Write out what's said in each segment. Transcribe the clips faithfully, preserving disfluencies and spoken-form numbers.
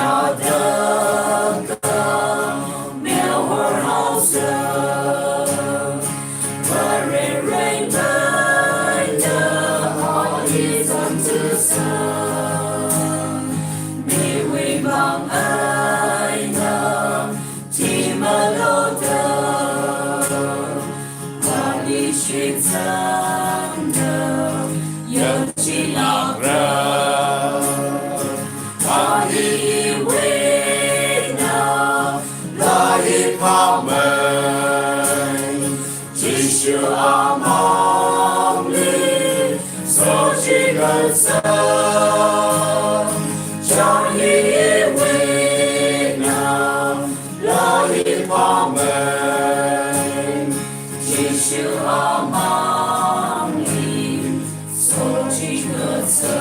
Yāda kha mihor haosa, Vare renglaida ali zangthusa, miwui vang eina thimaloda, vāli shitsangda yangchilākra. Kha iwui eina laa hi phāmei, Jishu amangli sochikatsa. Kha iwui eina laa hi phāmei, Jishu amangli sochikatsa.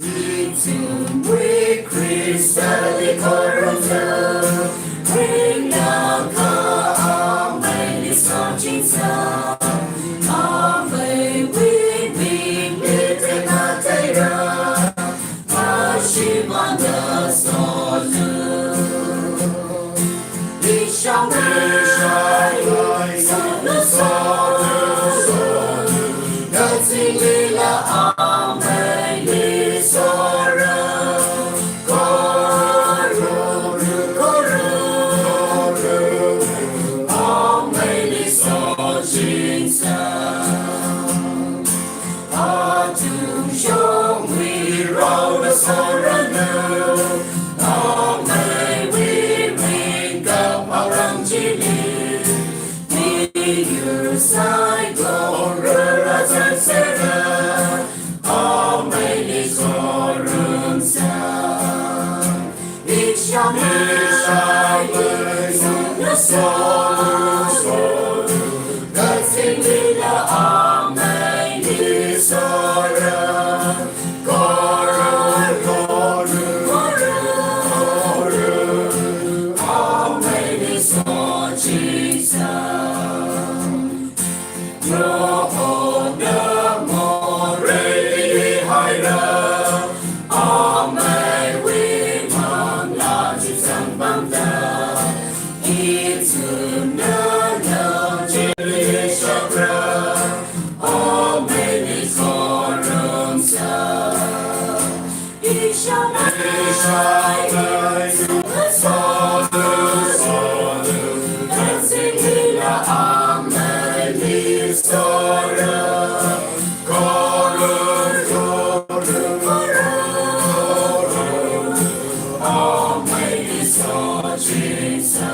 Ithumwui Khristali khorumlu, ringlakha ameili sochingsa, ameiwui mingli tekhatheira, ashimānda solu. Ishāmei, ishāmei, solu, solu, solu, kazinglila ameili sora. Khorumlu, khorumlu, ameili sochingsa. Athumshongwui raona soranu, ameiwui ringkaphā rang chili, miyur saikora rāzangserra, ameili khorumsa. Ishāmei, ishāmei, solu, solu, solu, kazinglila ameili sora. Khorumlu, khorumlu, khorumlu, ameili sochingsa. Prohona morei haira, ameiwui manglā chizang pamda, ithumna nao chili shapra, ameili khorumsa. Ishāmei, ishāmei, solu, solu, solu, kazinglila ameili sora. Khorumlu, khorumlu, khorumlu, ameili sochingsa.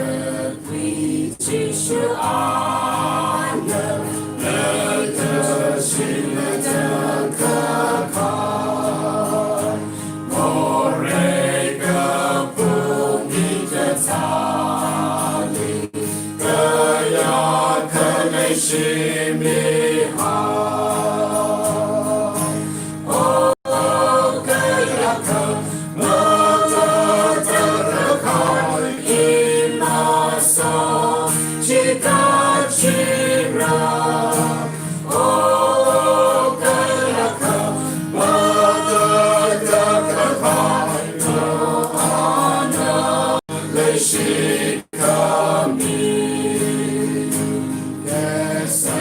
Nazarethwui Jishu ana, leikashi matakhak, morei kaphung hikathāli, kayākha leishimihai. O kayākha matakhak kahai, ina sochikatchira. O kayākha matakhak kahai, ana leishi khami. Kasa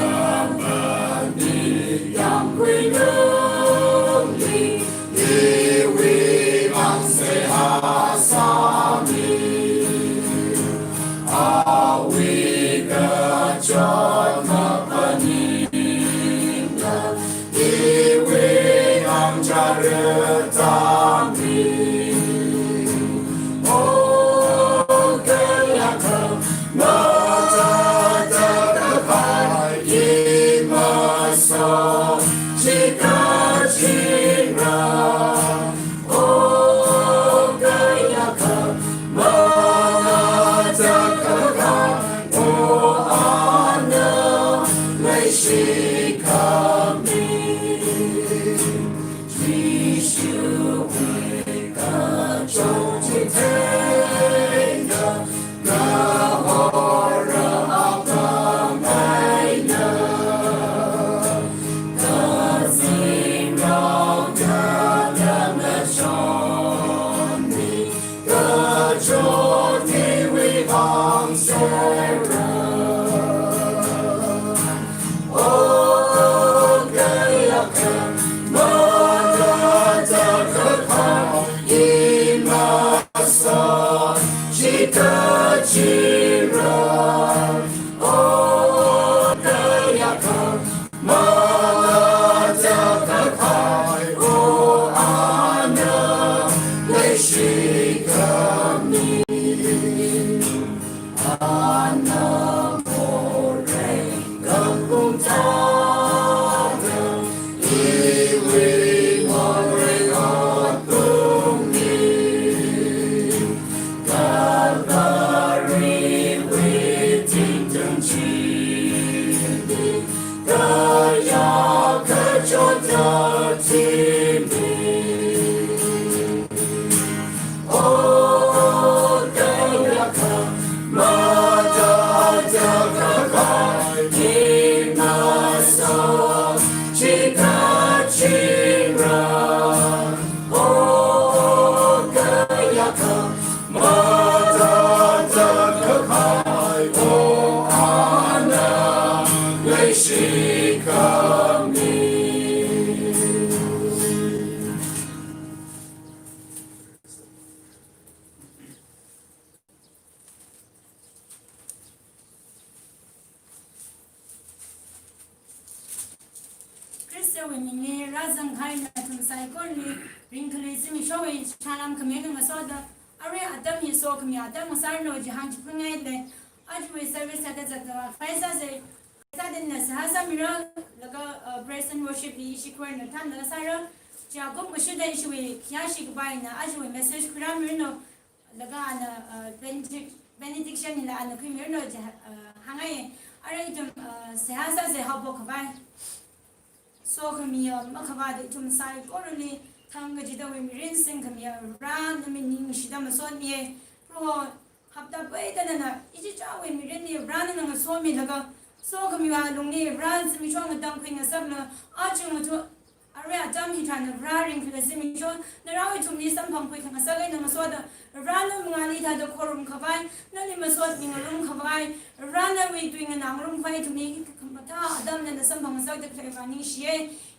Wui mingli rāzangkahai nathum saikorali ringkhalui zimiksho wui salām khami eina ngasoda, arui atam hi sokhami atam ngasāranu kaji hāngchiphangaile. Ajawui service thāda zatda phāsāsei. Sāda ina seihā sāmira, laga, uh, praise and worship hi ishi choirna thānlaga sāra. Chiakum kashida ishiwui khayāshi kapaina ajawui message khuirāmiranu. Laga ana, uh, benedic-, benediction hila ana khuimiranu kaji, uh, hāngai. Arui ithum, uh, seihā sāsei haophok khavai. Sokhamiya makhavāda ithum saikorali thang kachidawui mirin singkhamiya Vare, nali ningshida masotmiya. Proho, hapta peida nana ichichāwui mirinli Vare nana ngasomilaga, sokhamiwui alungli Vare zimiksho ngatangkhui ngasakna, aja ngatha, arui atam hi thāna Vare ringkhalui zimiksho, narao ithumli samphangkhui khangasak eina ngasoda, Vare na mangāli thāda khorum khavai, nali masot ningarum khavai, Vare nawui tui nganāngarum khavai ithumli khamathā atam nana samphang ngasakda khalei Vare ningshiya.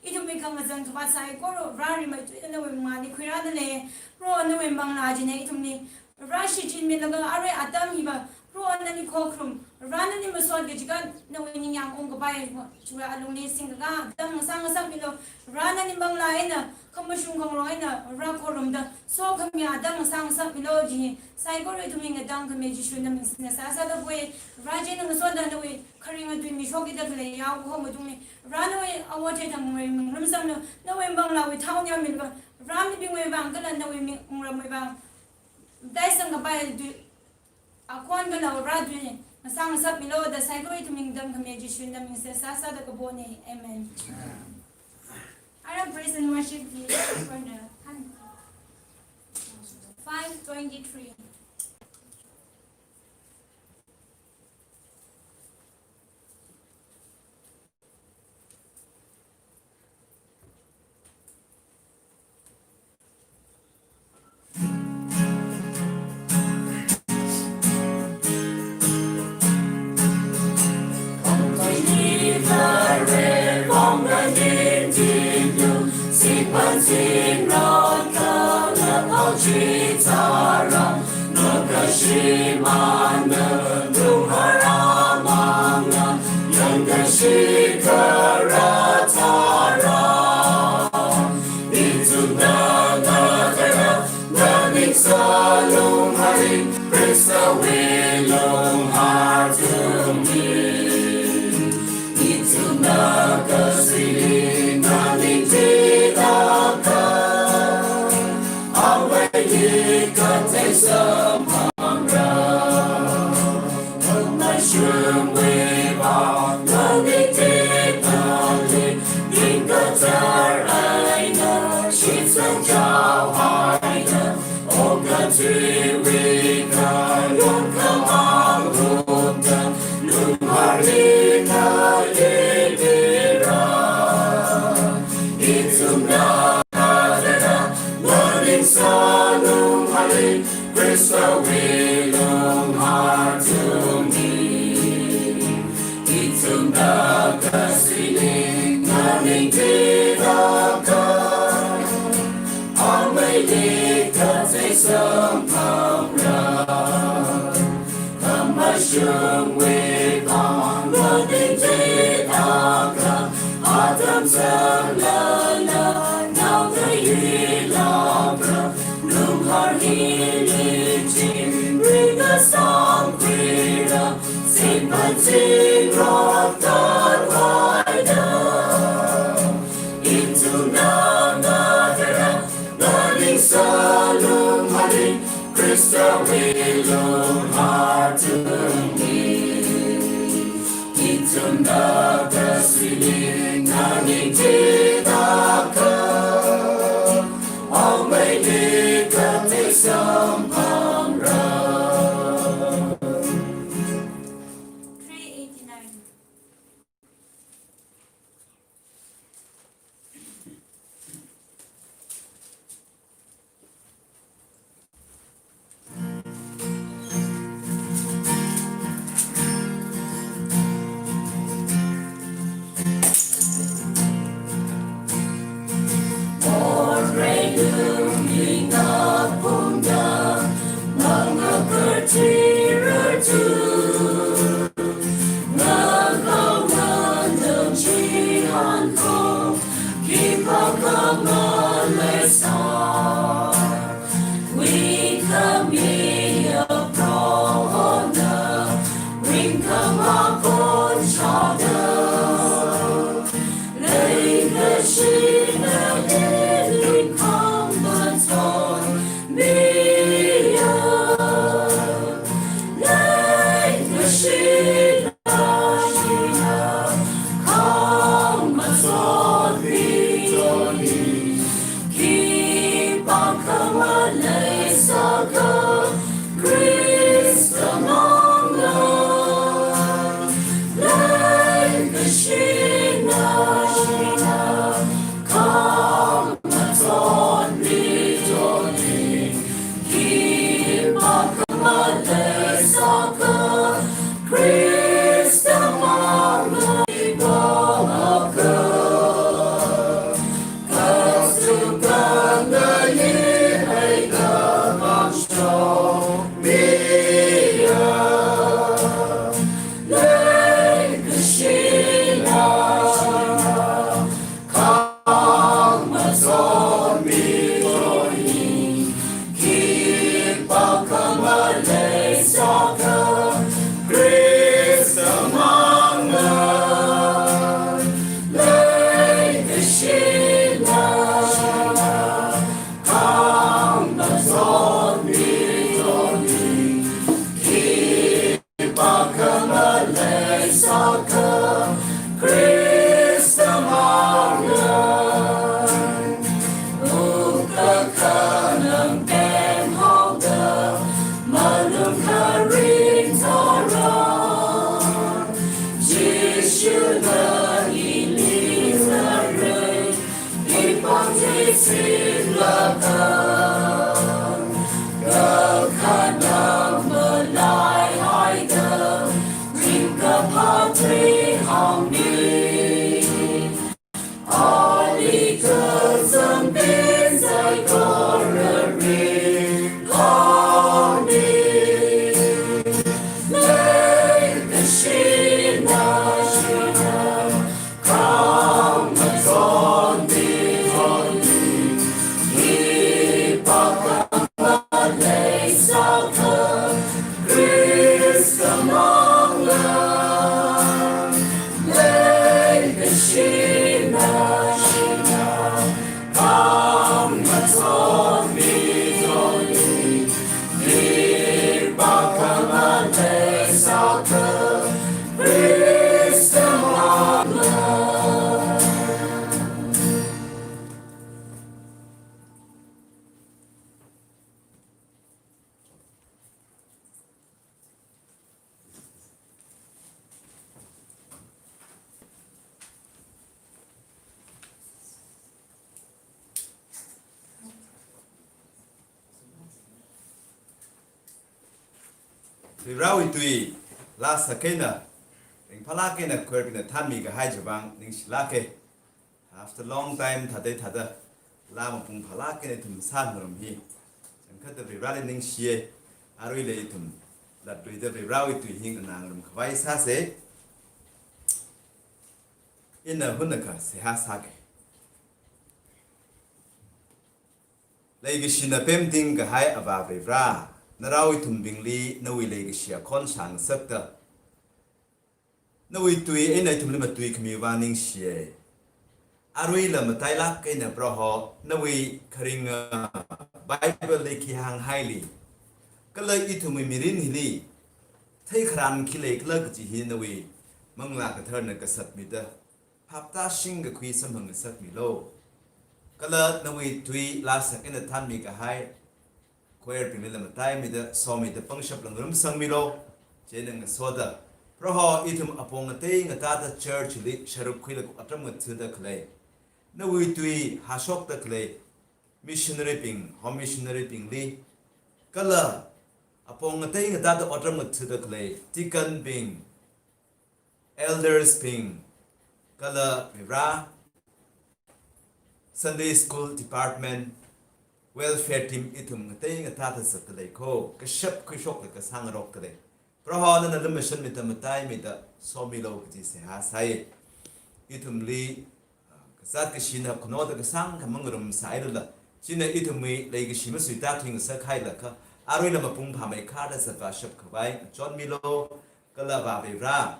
Ithumwui khangazan khavāt saikora Vare rimeithuida nawui mangāli khuirāda lei. Proho nawui manglā china ithumli rāshichinmilaga arui atam hiva, Proho nali khokharum, Vare nali masot kachikha nawui ningyāng ungkapai, chiwui alungli singkakā atam ngasā ngasakmilu, Vare nali manglā eina, khamashung khangarong eina, Vare khorumda, sokhamiya atam ngasā ngasakmilu kaji, saikora ithumli ngatangkhami Jishu naming singna seihā sāda poi. Vare china ngasoda nawui kharinga tui mishokida khalei yaokahoma tungli, Vare nawui awo theithang ngarum sanglu, nawui manglāwui thao neomilaga, Vare mibingwui vang kala nawui mi wungramwui vang, dai sangkapai tui, akhon kala Vare tui ngasā ngasakmilu da saikora ithumli ngatangkhami Jishu naming singna seihā sāda kapona. Amen. Arui praise and worship hi choirna thān. Five twenty-three. Three eighty-nine. Varivarawui tui laa sākhaina, ringphālāk eina choir bingna thanmi kahai chiwui vang ningshilāke. After long time, thāda thāda, laa mapung phālāk eina ithum sāngarum hi. Changkhatta Varivarali ningshiye, aruila ithum latluida Varivarawui tui hi nganāngarum khavai sāse. Ina hunakha seihā sāke. Leikashina pemting kahai Avā Varivara, narao ithumbingli nawui leikashi akhon shāngasakta, nawui tui eina ithumli matuikhamiwui vang ningshiye. Aruila matailāk eina Proho, nawui kharinga Bible li khi hānghaili, kala ithumwui mirin hili theikharan khi leikhala kaji hi nawui Manglā Katharana kasatmida, phaptāshing kakhui samphangngasakmilu. Kala nawui tui laa sākhaina thanmi kahai choir bingli mataimida, somida, pangshap ngarumsangmilu. Chieina ngasoda, Proho, ithum apong ngatei ngatāda church li sharuk khuilaga otram ngathada khalei, nawui tui hāshokda khalei missionary bing, home missionary bingli, kala apong ngatei ngatāda otram ngathada khalei deacon bing, elders bing, kala Varivara, Sunday School Department, Welfare Team, ithum ngatei ngatāda zatda lei kho, kashap khuishokda kasāngarokda lei. Proho, nana lumashanmida mataimida somilu kaji seihā sāi. Ithumli, ah, kazāt kashina khunoda kasāngkha mangarum sāhailala, china ithumwui leikashi masuita thuingasak hailakha, aruila mapung phāmeikharda zatvāshap khavai ngachonmilu. Kala Avā Vare,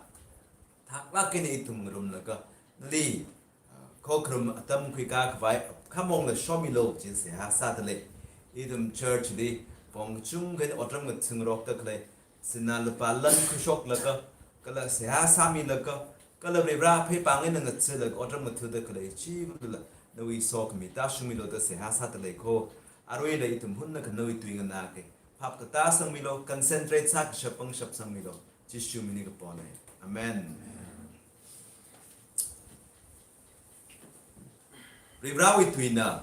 thaklāk eina ithum ngarumlaga, nali, ah, khokharum atam khuikā khavai, khamongla shomilu, chi seihā sādalei. Ithum church li, pong kachungkha eina otram ngathāngarokda khalei, sinā lupā lan khuishoklaga, kala seihā sāmilaga, kala Vare phei pāng eina ngathālaga otram ngathāda khalei chila, nawui sokhami tāshungmilu da seihā sādalei kho. Aruila ithum hunakha nawui tui nganāki. Phap katā sangmilu, concentrate sākashap pangshap sangmilu. Jishu mingli kapona. Amen. Varewui tuina,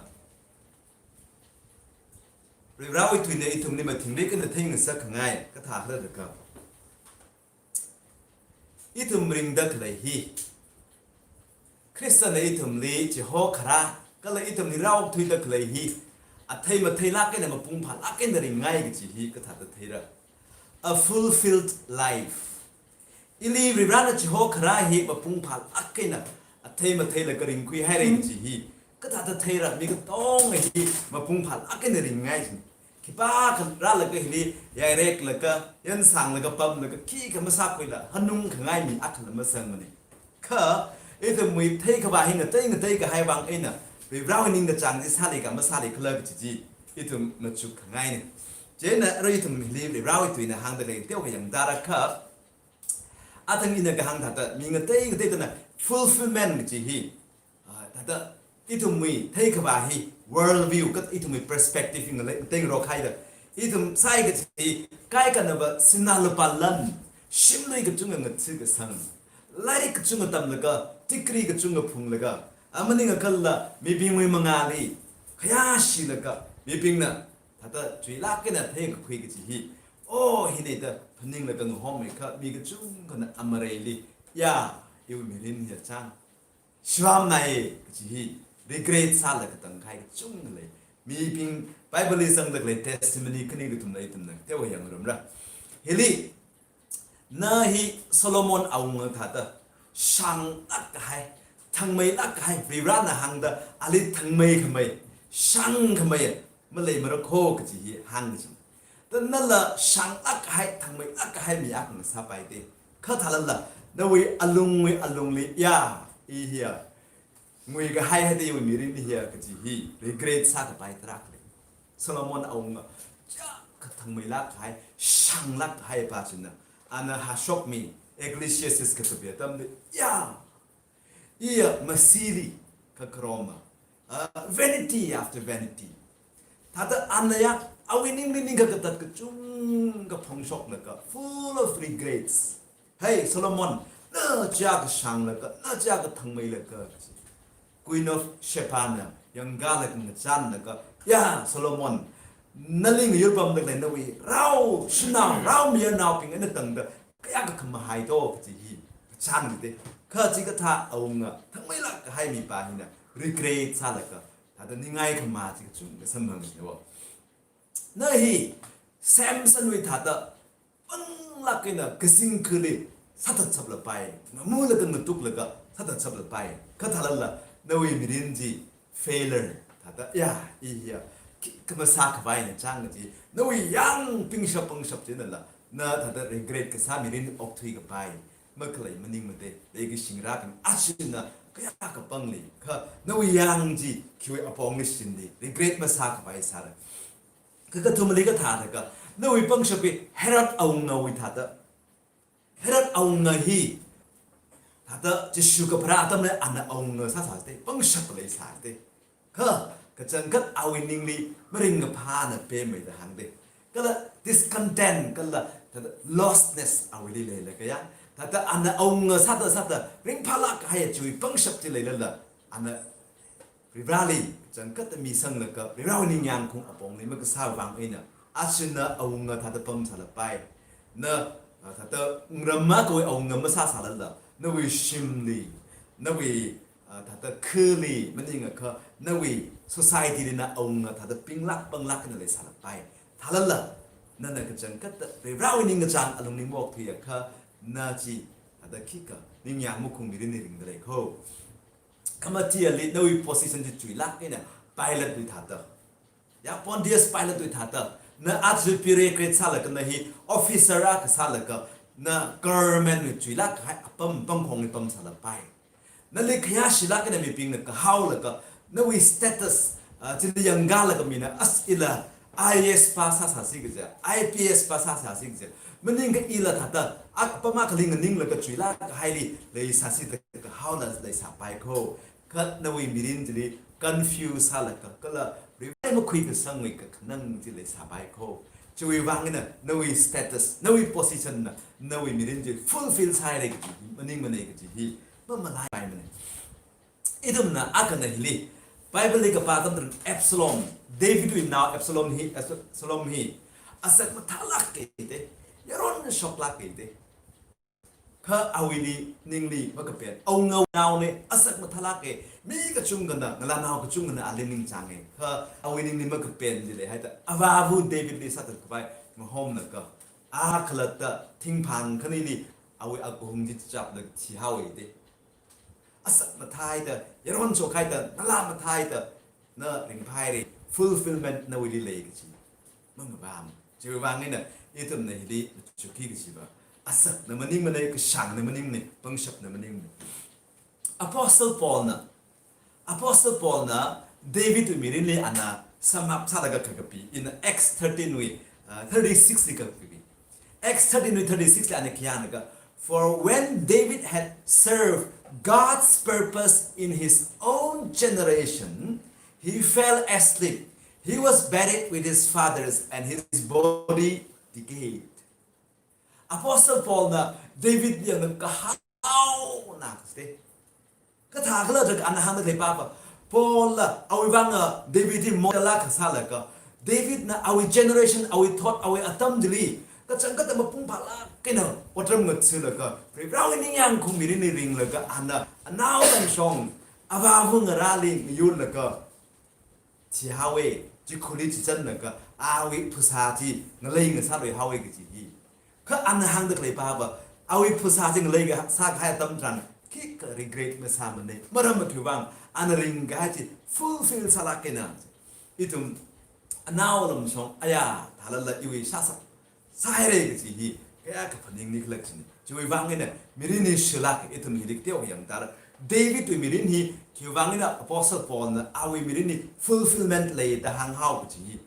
Varewui tuina ithumli mathingrik eina theingasak khangai kathā khala jiakha, ithum ringda khalei hi, Khristana ithumli chihokharā, kala ithumli rāokthuida khalei hi, athei matheilāk eina mapung phālāk eina ringngai kaji hi kathāda theira. A fulfilled life. Ili Varena chihokharā hi mapung phālāk eina athei matheilaga ringkhuihaira kaji hi kathāda theira, mi katonga hi mapung phālāk eina ringngai chi. Khipākha rālaga hili yaireklaga, yansanglaga, pamlaga, khikha masākhuila hanung khangai mi akhala masangmana. Kha, ithumwui theikhavā hi ngatei ngatei kahai vang eina, Varewui ningkachāng chi sāli ka masāli khala kaji chi, ithum machuk khangaina. Chieina arui ithum hili Varewui tuina hāngda khalei teokha yangda rakha, athang ina kahāng thāda, mi ngatei ngatei thāna fulfillment kaji hi, ah, thāda ithumwui theikhavā hi, world view, kat ithumwui perspective hi ngalei, teingarok haida. Ithum sai kaji hi, kaikhanava sinā lupā lan, shimlui kachungkha ngathā kasang, lairik kachungkha tamlaga, degree kachungkha phunglaga, a maningakhala mibingwui mangāli khayāshilaga, mibingna thāda chuilāk eina theikakhui kaji hi, oh, hina da phaninglaga ngahommeikha, mi kachungkhana amareili, ya, iwui mirin hi achang shivamnai kaji hi regret sālaga tangkahai kachungkha lei. Mibing Bible li zangda khalei testimony khani kathum lei, ithumna teokha yangngarumra. Hili, na hi Solomon awunga thāda shānglāk kahai, thangmeilāk kahai, Varena hāngda ali thangmeikhamei, shāngkhamei maleimara kho kaji hi hāng chi. Thāda nala shānglāk kahai, thangmeilāk kahai mi akha ngasāpai te. Kha thālala, nawui alungwui alungli, ya, i hiya, ngui kahai haida iwui mirin hiya kaji hi regret sākapai tarākha lei. Solomon awunga, chiyākha thangmeilāk kahai, shānglāk kahai pa china, ana hāshokmi, Ecclesiastes kathapi atamli, ya, iya masili kakharoma, ah, vanity after vanity. Thāda ana ya, awui ningli ningkakatat kachungkha phongshoklaga, full of regrets. Hey, Solomon, na chiyākha shānglaga, na chiyākha thangmeilaga, kaji. Queen of Sheba na yangkalaga ngachānlaga, ya, Solomon, nali ngayur pamda khalei nawui rao, shanao, rao mayarnaobing eina tangda, kayākha khamahai do, kaji hi kachān te. Kha chikathā awunga, thangmeilāk kahai mi pa hina, regret sālaga, thāda ningai khamā chi kachungkha samphanga wo. Na hi, Samson wui thāda, panglāk eina kazing khali sāthatchaplapai, ngamulaga ngatuklaga sāthatchaplapai. Kha thālala, nawui mirin chi failure, thāda, ya, i hiya, khikha masākhavai na chang chi, nawui yāng pingshap pangshap chinala, na thāda regret kasā mirin okthuikapai makhalei maningmana, leikashingra kan achina kayākha pangli, kha nawui yāng chi khiwui apongli shinli, regret masākhavai sāra. Kha kathumali kathā thākha, nawui pangshap hi Herod awungawui thāda. Herod awunga hi, thāda Jishu kapharā atamli ana awunga sāsā te, pangshap leisā te. Kha, kachangkhat awui ningli maringkaphāna pemmeida hāng te. Kala discontent, kala thāda lostness awuili leilaga ya. Thāda ana awunga sāda sāda, ringphālāk kahai chiwui pangshap chi leilala, ana Vareli, changkhatta misanglaga, Varewui ningyāng khaung apongli makasā vang eina, achina awunga thāda pamsālapai. Na, ah, thāda ngarama kawui awunga masāsālala, nawui shimli, nawui, ah, thāda khali, maningakha, nawui society li na awunga thāda pinglāk panglāk eina leisālapai. Thālala, nana kachangkhatta, Varewui ningkachāng alungli maokthuiakha, na chi, thāda khikha, ningyāng makhung mirinli ringda lei kho. Kha matiali nawui position chi chuilāk eina Pilate wui thāda. Ya Pontius Pilate wui thāda. Na aja bureaucrat sālaga na hi officer akha sālaga na government wui chuilāk kahai apam pangkhongli pamsālapai. Nali khayāshilāk eina mibingna kahaolaga, nawui status, ah, chili yangkalaga mina, as ila I A S pa sāsāsi kaja, I P S pa sāsāsi kaja, maningakha ila thāda, ak pama khaling nganinglaga chuilāk kahaili leisāsi da kahaola leisāpai kho. Kha nawui mirin chili confuse sālaga, kala rivai makhui kasangwui kakhanang chi leisāpai kho. Chiwui vang eina nawui status, nawui position na, nawui mirin chi fulfill sāhaira kaji, maningmanei kaji hi, mamalaipaimana. Ithumna akhana hili, Bible li kapā atam tharan Absalom, David wui nao Absalom hi, Absalom hi, asak mathālāk kahaite, yaron shoklāk kahaite. Kha awuili ningli makapen, awungawui naone, asak mathālāk kahe, mi kachungkhana, ngalānao kachungkhana ali ningchānge. Kha awui ningli makapen chi leihaida, avāva David li sāthat khavai mahomlaga, a khalatta thingphang khanili awui akahung chi chaplaga thihaowa de. Asak mathāhaida, yaron shokhaida, ngalā mathāhaida, na ringphāhaire, fulfillment nawuili lei kaji. Mamapam. Chiwui vang eina, ithumna hili machukki kajiva, asakna maningmanei, kashāngna maningmanei, pangshapna maningmanei. Apostle Paul na, Apostle Paul na David wui mirinli ana sum up sālaga kakapi, in Acts thirteen wui, uh, thirty-six li kakapi. Acts thirteen wui thirty-six li ana khi hānglaga, "For when David had served God's purpose in his own generation, he fell asleep. He was buried with his fathers, and his body decayed." Apostle Paul na David li ana kahaona kaste. Kathā khala jiakha ana hāngda khalei pava, Paul la awui vang a David hi model akha sālaga, David na awui generation, awui thot, awui atam chili kachangkhatta mapung phālāk eina otram ngathalaga, Varivarāwui ningyāng khaung mirinli ringlaga, ana anaolamshong avāva ngarāli ngayurlaga thihaowe, chikhurli chichanlaga, awui phasā chi ngalei ngasāluihaowe kaji hi. Kha ana hāngda khalei pava, awui phasā chi ngalei ngasā kahai atam tharan, khikha regret masāmanei, maram makhui vang, ana ringkahai chi fulfill sālāk eina. Ithum anaolamshong aya thālala iwui shāsā sāhaire kaji hi, kayākha phaningni khala kajina. Chiwui vang eina mirinli shilāk ithum hili kateo yangtar. David wui mirin hi, khiwui vang eina Apostle Paul na awui mirinli fulfillment lei da hānghao kaji hi,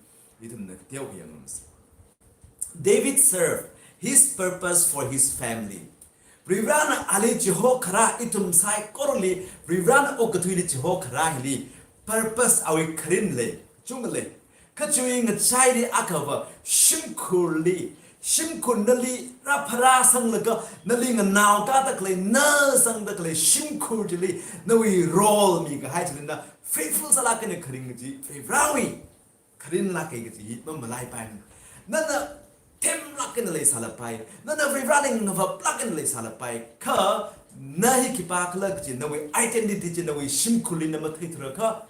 ithumna kateo yangngarumsa. David served his purpose for his family. Varivarāna ali chihokharā, ithum saikorali Varivarāna okathuili chihokharā hili purpose awui kharin lei, chungkha lei. Kha chiwui ngachaili akhava shimkhurli, shimkhur nali rāpharā sanglaga, nali nganaokada khalei, na sangda khalei shimkhur chili, nawui role mikahai chili na faithful sālāk eina kharing kaji, Varivarāwui kharinlāk kahai kaji hi mamalaipaimana. Nana themlāk eina leisālapai, nana Varivarāli ngavaplāk eina leisālapai, kha na hi khipākhala kaji, nawui identity chi nawui shimkhurli na matheithurakha,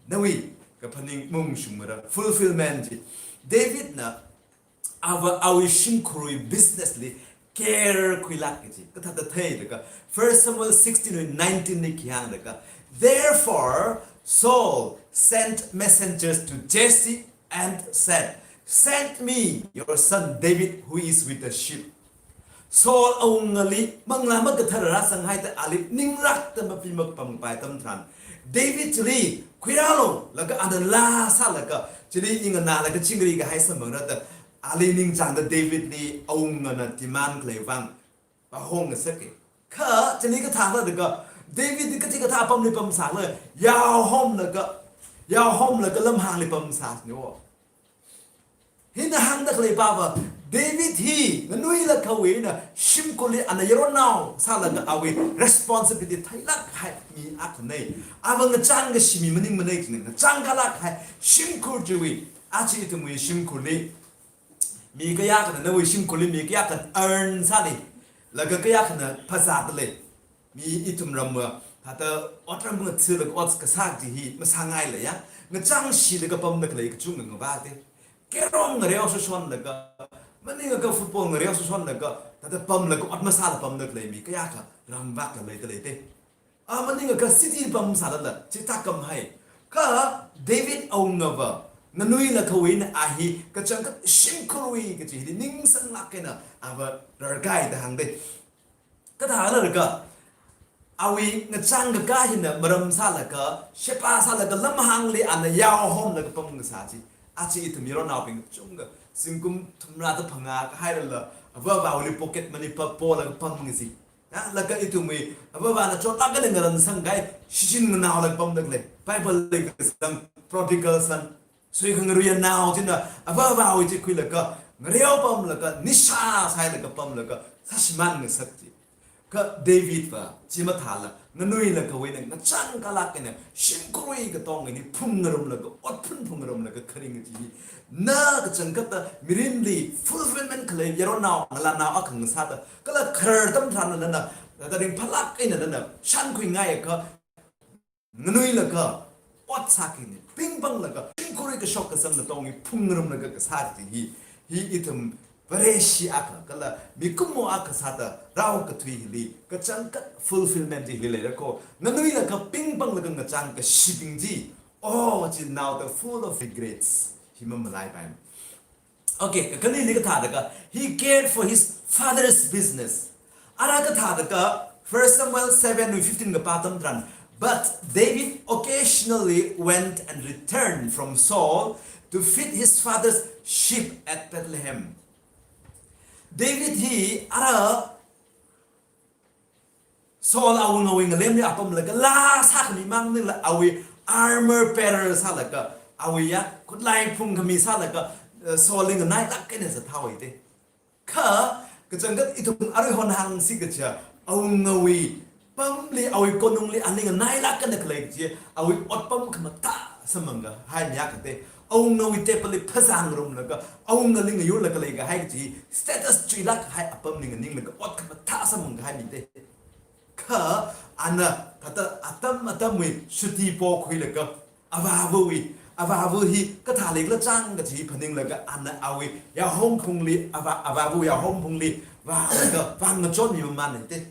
nawui kaphaning maungshungmara, fulfillment chi. David na ava awui shimkhurwui business li care khuilāk kaji kathāda theilaga, First Samuel sixteen wui nineteen li khi hānglaga, "Therefore Saul sent messengers to Jesse and said, 'Send me your son David who is with the sheep.'" Saul awungali manglā makathara rāsanghaida ali ninglākta mapi makapampai atam tharan, David chili khuirālu, laga ana laa sālaga, chili i nganālaga chingri kahai samphangra da, ali ningchāngda David li awungana demand khalei vang pahong ngasake. Kha chili kathā khala jiakha, David li kachikathā apamli pamsālei, yaohomlaga, yaohomlaga lamhāngli pamsāsniwo. Hina hāngda khalei pava, David hi nganuilakha awui eina shimkhurli ana yaronnao sālaga awui responsibility theilāk kahai mi akhanei. Ava ngachāng kashi mi maningmanei kajina, ngachāng kalāk kahai shimkhur chiwui. Aja ithumwui shimkhurli mi kayākhana, nawui shimkhurli mi kayākha earn sāli, laga kayākhana phasāda lei. Mi ithum ramva thāda otram ngathalaga ot kasā chi hi masāngailei ya. Ngachāngshilaga pamda khalei kachungkha ngavāte. Carrom ngareo shonshonlaga, maningakha football ngareo shonshonlaga, thāda pamlaga ot masāla pamda khalei mi kayākha ramvakla leida leite. A, maningakha city pamsālala chithā kamhai. Kha David awungava nganuilakha wui eina a hi kachangkhat shimkhurwui kachi hili ningsanglāk eina ava rarkai da hāngdei. Kathālalaga, awui ngachang kakā hina maram sālaga, sheba sālaga, lamhāngli ana yaohomlaga pam kasā chi. Aja ithum yaronnaobing kachungkha, zingkum thumrāda phangā kahailala, avāvāwuili pocket money pa polaga pam kasi. Ya, laga ithumwui, avāvāna chotlāk eina ngaransang kahai, shichin nganaolaga pamda khalei. Bible li kazang prodigal son, suikhangaruiya nao china, avāvāwui chi khuilaga, ngareo pamlaga, nisha sāhailaga pamlaga, sāshimān ngasak chi. Kha Davidva, chi mathāla, nganuilakha wui eina, ngachang kalāk eina, shimkhurwui katong eina, phungngarumlaga, ot phun phungngarumlaga kharing chi. Na kachangkhatta, mirinli, fulfillment khalei, yaronnao, ngalānao akha ngasāda, kala kharar atam tharan nana, nana ringphālāk eina nana, shānkhuingai akha, nganuilakha, ot sāki eina, pingpanglaga, shimkhurwui kashok kazang katong eina phungngarumlaga kasā chi hi, hi ithum Vareshi akha, kala mikumo akha sāda rao kathui hili, kachangkhat fulfillment hili leira ko, nganuilakha pingpanglaga ngachang kashibing chi, oh, chi naoda full of regrets, hi mamalaipai. Okay, kakhaneli kathālaga, he cared for his father's business. Ara kathālaga, First Samuel seven wui fifteen kapā atam tharan, but David occasionally went and returned from Saul to feed his father's sheep at Bethlehem. David hi ara Saul awungawui ngalemli apamlaga laa sākhami mang maningla awui armor bearer sālaga, awui ya khutlai phungkhami sālaga, eh, Saul li nganailāk eina zathāhaowa te. Kha, kachangkhat ithum aruihon hāngsi kaja, awungawui pamli, awui konungli, ali nganailāk eina khalei chi, awui otpam khamathā samphang kahai mi akha te. Awungawui table li phazā ngarumlaga, awungali ngayurlaga leikahai chi, status chuilāk kahai apamli nganinglaga, ot khamathā samphang kahai mi te. Kha, ana, thāda atam atamwui, shuti pokhuilaga, avāvawui, avāva hi kathālikhala chang kachi phaninglaga, ana awui yaohomphungli, avā, avāva yaohomphungli, vālaga, vāngachonmi mamān te.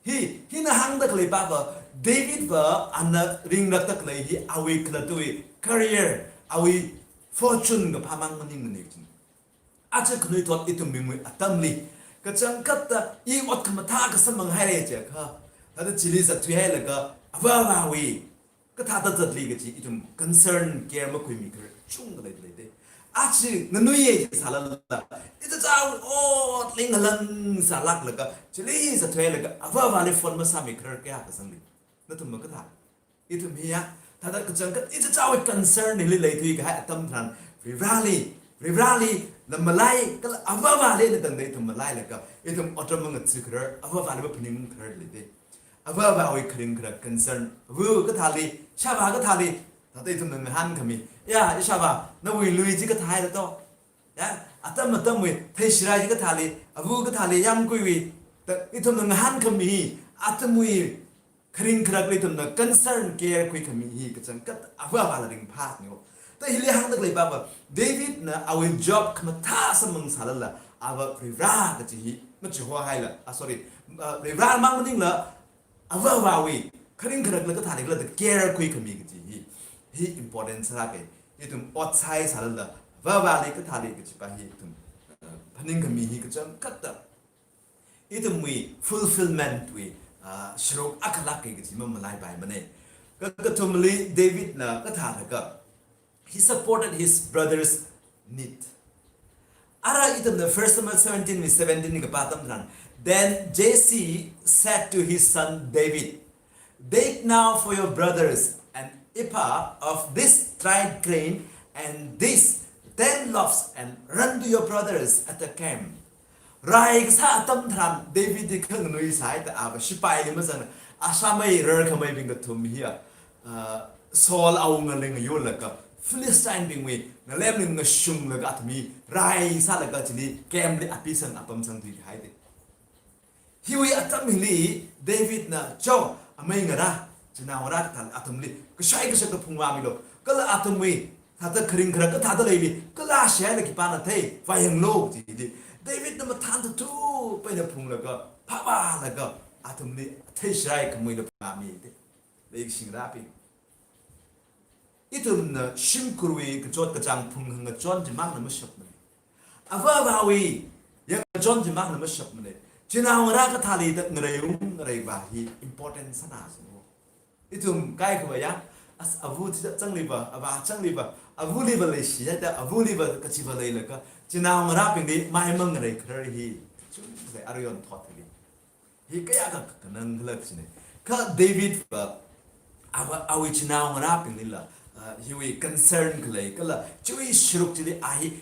Hi, hina hāngda khalei pava, Davidva ana ringrakda khalei hi awui khalattawui career, awui fortune kaphā mang maningmana chi. Aja khanuithot ithumbingwui atamli, kachangkhatta i ot khamathā kasamphang haira jiakha, thāda chili zatthuihailaga, avāvawui, kathāda zatli kachi ithum concern care makhuimi khararchungkha leidalei te. Aja nganuiya sālala, ichichāwui otli ngalang sālāklaga, chili zatthuihailaga, avāvali phone masāmi kharar kayākha zangli. Nathum makathā. Ithum hiya, thāda kachangkhat ichichāwui concern hili leithui kahai atam tharan, Varivarali, Varivarali, lam malai, kala avāvali eina tangda ithum malailaga, ithum otram mangatsu kharar, avāvali maphaning kharar lei te. Avāvawui kharing kharar concern, ava kathāli, ishāvā kathāli, thāda ithumna ngahānkhami. Ya, ishāvā, nawui lui chi kathāhaira to. Ya, atam atamwui, theishirai chi kathāli, ava kathāli, yāmguiwui, thāda ithumna ngahānkhami, atamwui kharing kharakli ithumna concern care khuikhami hi kachangkhat avāvala ringphānao. Thāda hili hāngda khalei pava, Davidna awui job khamathā samphang sālala, ava Varivara kachi hi, machihohaila, ah, sorry, ah, Varivara mang maningla, avāvawui, kharing kharakla kathālikhala thāda care khuikhami kachi hi, hi important sālāka. Ithum ot sāhai sālala, avāvali kathāli kachi pa hi ithum, ah, phaningkhami hi kachangkhatta ithumwui fulfillment wui, ah, sharuk akhalāka kachi mamalaipaimana. Ka, kathumali Davidna kathālaga, he supported his brother's need. Ara ithumna First Samuel seventeen wui seventeen kapā atam tharan, then Jesse said to his son David, "Take now for your brothers an ephah of this dried grain and these ten loaves and run to your brothers at the camp." Rai kasā atam tharan David hi khanganui sāhaida ava shipaili mazangla, ashāmei rarkhameibing kathum hiya, ah, Saul awungali ngayurlaga, Philistinebingwui ngalemli ngashunglaga athum hi rai sālaga chili camp li apisang apamsang thuikahai te. Hiwui atam hili Davidna, "Cho, amei ngarā, chinao ngarā kathāli athumli kashai kashakta phungvāmilu. Kala athumwui, thāda kharing kharak kathāda leili, kala shailaga khipāna thei, vāyanglu," jili. Davidna mathān tathupaina phunglaga, phāvālaga, athumli theishirai khamuila phungvāmi te. Leikashingarābing. ithumna shimkhurwui kachot kachāng phung hangachon chimangna mashapmana. Ava avāwui yangachon chimangna mashapmana. Chinaongarā kathāli da ngareiung ngareiva hi important sāna sino. Ithum kaikhava ya, as ava chi changliva, avā changliva, avaliva leishi ya da, avaliva kachiva leilaga, chinaongarābingli mai mangareikharar hi, chumsai arui onthot hili. Hi kayākha kanang khala chine. Kha Davidva, ava, awui chinaongarābinglila, uh, hiwui concern khalei, kala chiwui sharuk chili a hi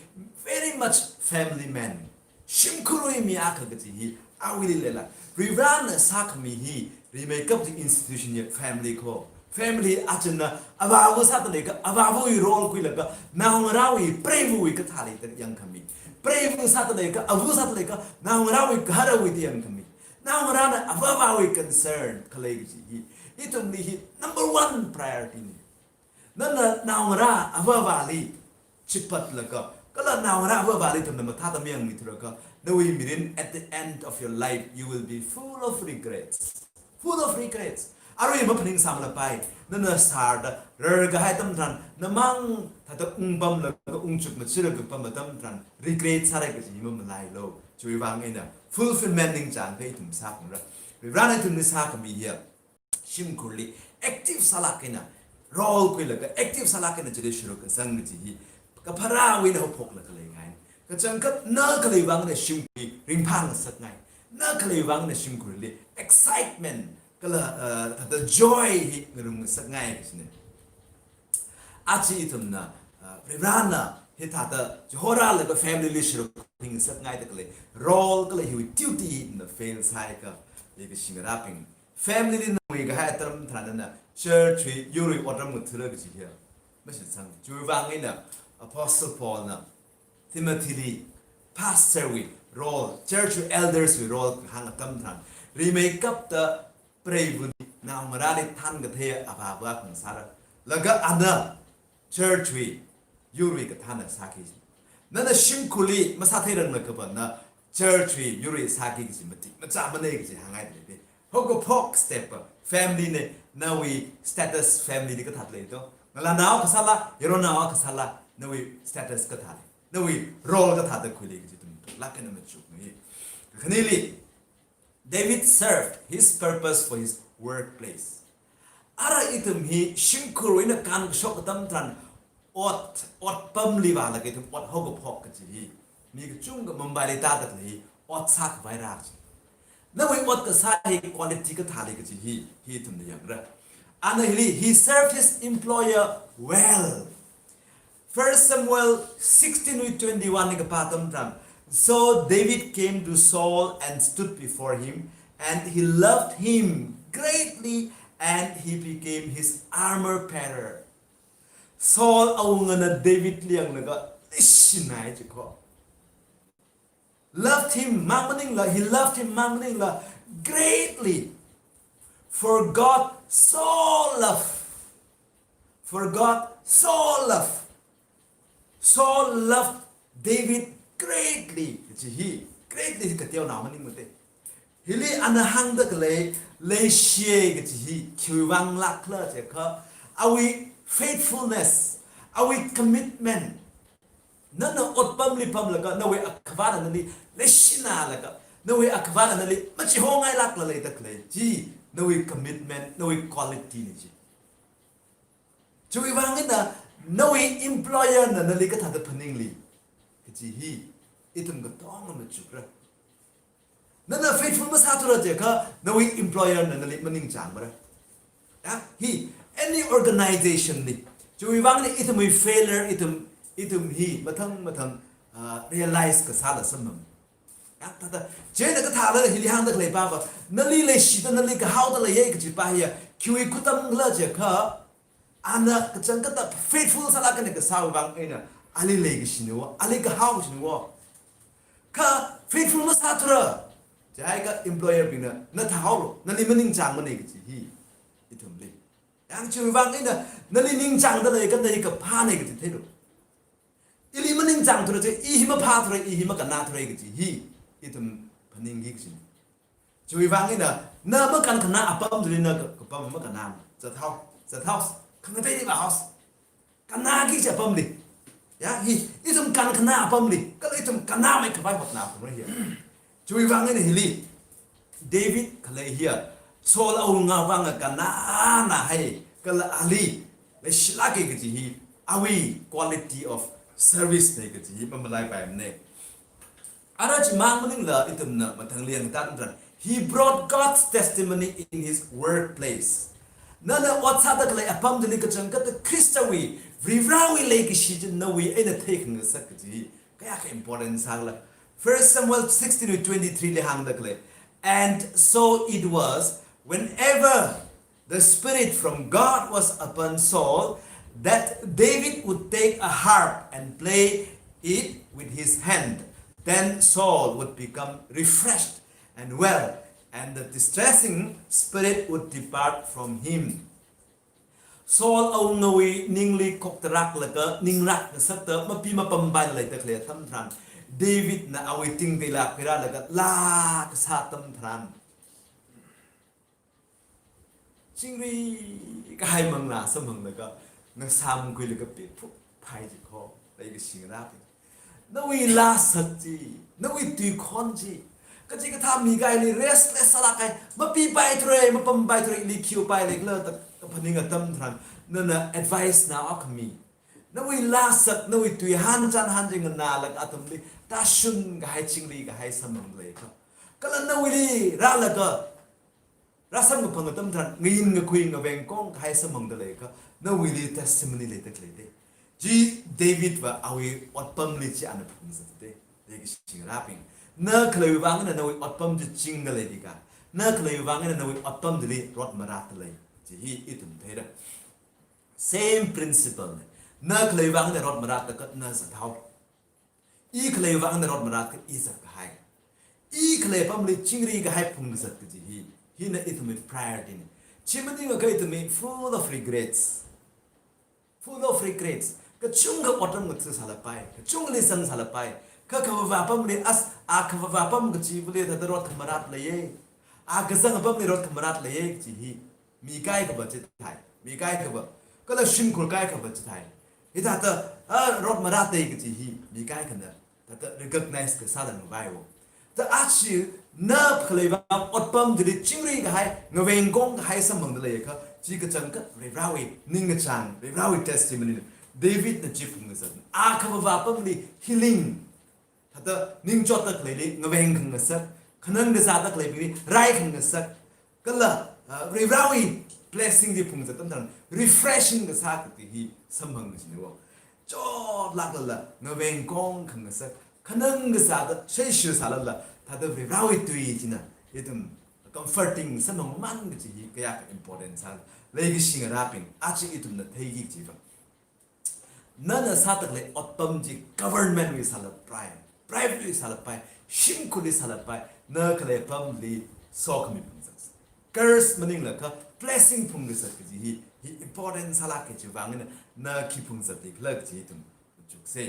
very much family man. Shimkhurwui mi akha kaji hi, awuili leila. Varivarana sākhami hi, rimeikap chi institution ya family ko. Family achina, avāva sāda leikha, avāvawui role khuilaga, naongarāwui, preivawui kathāli da yangkhami. Preiva sāda leikha, ava sāda leikha, naongarāwui, gaharawui da yangkhami. Naongarāna ava avāwui concern khalei kaji hi, ithumli hi number one priority na. Nana naongarā ava avāli chipatlaga, kala naongarā ava avāli ithumna mathāda mayangmithura kha, nawui mirin at the end of your life, you will be full of regrets. Full of regrets. Arui maphaningsāmalapai, nana sārda, rarkahai atam tharan, namang thāda ungpamlaga ungchuk machira kapam atam tharan, regret sārai kaji hi mamalailu. Chiwuivang eina, fulfillment ningchāngkha ithum sākhangra. Varivarana ithumli sākhami hiya, shimkhurli active sālāk eina, role khuilaga active sālāk eina chili sharuk kazang kaji hi, kapharāwui eina haophoklaga leingai. Kachangkhat na khaleiwui vang eina shimkhurli ringphāngasakngai. Na khaleiwui vang eina shimkhurli excitement kala, uh, the joy hi ngarumngasakngai kajine. Aja ithumna, uh, Varivarana hithāda chihorālaga family li sharuk phaningasakngaida khalei role kala hiwui duty na fail sāhaiakha, leikashingarābing, family li nawui kahai atam tharan nana church wui yurwui otram ngathāra kaji hiya mashitsang. Chiwuivang eina Apostle Paulna Timothyli pastor wui role, church wui elders wui role kahāng atam tharan, rimeikapta preivali, naongarāli thankathei avāva akha ngasāra. Laga ana church wui yurwui kathāna sāki. Nana shimkhurli masātheiranglakhava na church wui yurwui sāki kaji matik machāmana kaji hāngngaida lei. Haokaphok step va family na, nawui status family li kathāda lei do. Ngalānao akha sāla, yaronao akha sāla, nawui status kathā lei, nawui role kathāda khuilei kaji ithum lāk eina machukngai. Khanili, David served his purpose for his workplace. Ara ithum hi shimkhurwui eina kānkashok atam tharan ot, otpamli vālaga ithum ot haokaphok kaji hi mi kachungkha Mumbai li tāda khalei hi ot sākhavai rā kaji. Nawui ot kasā hi quality kathā lei kaji hi, hi ithumna yangra. Ana hili, he served his employer well. First Samuel sixteen wui twenty-one li kapā atam tharan, so David came to Saul and stood before him, and he loved him greatly, and he became his armor bearer. Saul awungana Davidli yanglaga leishinai chiko. Loved him mang maningla, he loved him mang maningla greatly. For God so loved, for God so loved, Saul loved David greatly. Kaji hi, greatly hi kateonao maningmate. Hili ana hāngda khalei leishiya kaji hi khiwuivang lākhala jiakha, awui faithfulness, awui commitment. Nana otpamli pamlaga, nawui akhavana nali leishinālaga, nawui akhavana nali machihongailākla leida khalei chi, nawui commitment, nawui quality na chi. Chiwuivang eina, nawui employer na nali kathāda phaningli kaji hi ithum katonga machukra. Nana faithful masāthura jiakha, nawui employer na nali maningchāngmara. Ya, hi, any organization li. Chiwuivang eina ithumwui failure, ithum, ithum hi mathang mathang, ah, realize kasāla samphang. Ya, thāda, chieina kathāla hili hāngda khalei pava, nali leishida nali kahaoda leiya kaji pa hiya, khiwui khutamkhala jiakha, ana kachangkhatta faithful sālāk eina kasāwui vang eina, ali leikashina wo, ali kahaokashina wo. Kha faithful masāthura, jiakha employer bingna, na thāhaolu, nali maningchāngmana kaji hi, ithumli. Yang chiwuivang eina, nali ningchāngda leikha na hi kaphāna kaji theilu. Ili maningchāngthura chi, i hi maphāthura, i hi makannāthura kaji hi, ithum phaningki kajina. Chiwuivang eina, na makānkhanā apam chili na ka-, kapam makannā. Zathao, zathao, khangateili vāhaosa. kannāki kaji apamli. Ya, hi, ithum kankhana apamli. Kala ithum kannāmei khavai hotnāphalungra hiya. Chiwui vang eina hili, David khalei hiya, Saul awunga vang kannānāhai, kala ali leishilāka kaji hi, awui quality of service na kaji hi mamalaipaimana. Ara chimang maningla ithumna mathangli yangtā tharan, he brought God's testimony in his workplace. Nana ot sāda khalei apam chili kachangkhatta Khristawui, Varivarawui leikashi chi nawui eina theikhangasak kaji kayākha important sāla. First Samuel sixteen wui twenty-three li hāngda khalei. And so it was, whenever the Spirit from God was upon Saul, that David would take a harp and play it with his hand. Then Saul would become refreshed and well, and the distressing spirit would depart from him. Saul awungawui ningli khoktarāklaga, ningrak ngasakta, mapi mapampai leida khalei atam tharan, Davidna awui tingteila khuirālaga laa kasā atam tharan, chingri kahai manglā samphanglaga, ngasāmkhuilaga piphup phai jikho, leikashi ngarābing. Nawui laa sak chi, nawui tuikhon chi, kachikathā mikaili restless sālāk kahai, mapipai thura, mapampai thura, ili khi upai leikhala da kaphaning atam tharan, nana advice nāokhami. Nawui laa sak, nawui tui hānchan hānching nganālaga athumli tāshun kahai, chingri kahai samphang leikha. Kala nawuili rālaga, rāsamkaphang atam tharan, ngayin ngakhui ngaveng kong kahai samphangda leikha, nawuili testimony leida khalei te. Chi Davidva awui otpamli chi ana phungzat te. Leikashi ngarābing. Na khaleiwui vang eina nawui otpam chi chingda leidika. Na khaleiwui vang eina nawui otpam chili rot marātda lei. Chi hi ithum theira. Same principle na. Na khaleiwui vang eina rot marātda kha na zathao. I khaleiwui vang eina rot marātda kha i zat kahai. I khalei apamli chingri kahai phungzat kaji hi, hina ithumwui priority na. Chi maningakha ithumwui full of regrets. Full of regrets. Kachungkha otram ngatha sālapai, kachungkhali zang sālapai. Kha kavava apamli, as, a kavava apam kachivali thāda rot khamarāt leiya. A kazang apamli rot khamarāt leiya kaji hi, mi kaikhava chithai, mi kaikhava, kala shimkhur kaikhava chithai. Hithāda, a, rot marātai kaji hi, mi kaikhana thāda recognize kasā da ngavaiwo. Da achi na khaleiwui vang otpam chili chingri kahai, ngaveng kong kahai samphangda leikha, chi kachangkhat Varivarawui ningkachāng, Varivarawui testimony na. Davidna chi phungkazat. A kavava apamli healing, thāda ningchotda khaleili ngaveng khangasak, khanang kazāda khaleibingli rai khangasak, kala, ah, Varivarawui blessing chi phungzat atam tharan refreshing kasā kaji hi samphang kajina wo. Chotlāklala ngaveng kong khangasak, khanang kazāda shaishir sālala, thāda Varivarawui tui china ithum comforting samphangman kaji hi kayākha important sāla. Leikashi ngarābing, achi ithumna theiki kajiva, nana sāda khalei otpam chi government wui sālapai, private wui sālapai, shimkhurli sālapai, na khalei apamli sokhami phungzat. Curse maningla kha blessing phungkazat kaji hi, hi important sālāk kajiwui vang eina na khi phungzat leikhala kaji ithum chuksa.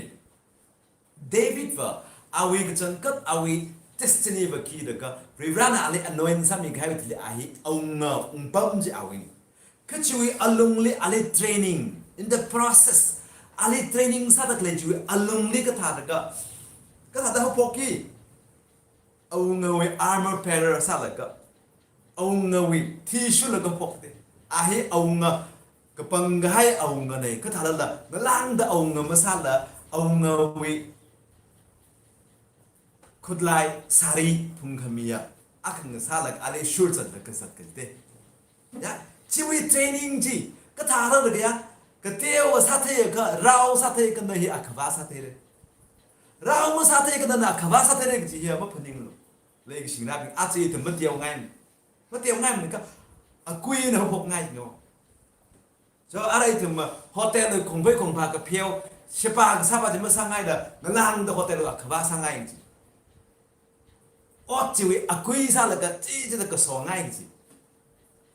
Davidva, awui kachangkhat, awui destinyva khi da kha, Varivarana ali anoint sāmi kahaiwui thili a hi awunga ungpam chi awui. Kha chiwui alungli ali training, in the process, ali training sāda khalei chiwui alungli kathāda kha, kathāda haophokki, awungawui armor bearer sālaga, awungawui thi shurlaga phokta. A hi awunga, kapang kahai awungana, kathālala ngalāngda awunga masāla, awungawui khutlai sari phungkhamiya akha ngasālaga ali shur zatlaga zat kaji te. Ya, chiwui training chi, kathāda kha ya, kateova sātheiakha, rao sātheiakha na hi akhava sātheira. Rao masātheiakha nana akhava sātheira kaji hiya maphaninglu. Leikashi ngarābing, achi ithum mateongai. Mateongai maningakha, akuina haophokngai no. So, ara ithum hotel khongphei khongphā kapheo, sheba kasāpa chi masāngaila, ngalāngda hotel akhava sāngai chi. Ot chiwui akui sālaga chi chida kasongai chi.